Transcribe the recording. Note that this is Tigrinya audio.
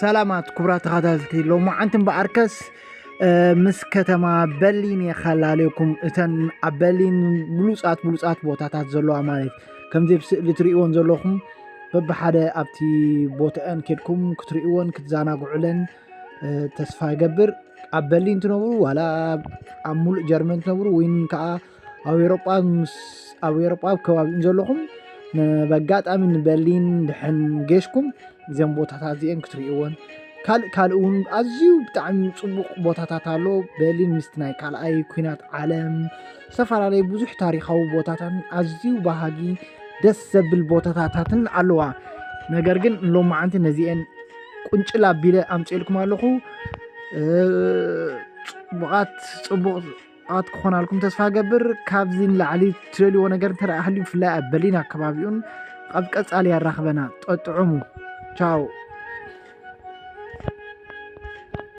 ሰላማት ክቡራት ተኸታተልቲ፣ ሎማዓንቲ እምበኣርከስ ምስ ከተማ በርሊን እየ ከላለየኩም። እተን ኣብ በርሊን ብሉጻት ብሉጻት ቦታታት ዘለዋ ማለት ከምዚ ኣብ ስእሊ ትርእይዎን ዘለኹም በብሓደ ኣብቲ ቦታአን ኬድኩም ክትርእይዎን ክትዘናግዑለን ተስፋ ይገብር። ኣብ በርሊን ትነብሩ ዋላ ኣብ ሙሉእ ጀርመን ትነብሩ ወይን ከዓ ኣብ ኤሮጳ ምስ ኣብ ኤሮጳ ኣብ ከባቢኡን ዘለኹም በጋጣሚ ንበርሊን ድሕን ጌሽኩም እዘን ቦታታት እዚአን ክትርእይዎን ካልእ ካልእ እውን ኣዝዩ ብጣዕሚ ፅቡቕ ቦታታት ኣሎ። በርሊን ምስቲ ናይ ካልኣይ ኩናት ዓለም ዝተፈላለዩ ብዙሕ ታሪካዊ ቦታታትን ኣዝዩ ባህጊ ደስ ዘብል ቦታታትን ኣለዋ። ነገር ግን ሎማዓንቲ ነዚአን ቁንጭል ኣቢለ ኣምፅኤልኩም ኣለኹ። ፅቡቓት ፅቡቕ ኣት ክኾናልኩም ተስፋ ገብር። ካብዚ ንላዕሊ ትደልይዎ ነገር እንተ ሃልዩ ብፍላይ ኣብ በርሊን ኣከባቢኡን ኣብ ቀጻሊ ያራኽበና። ጠጥዑሙ። ቻው።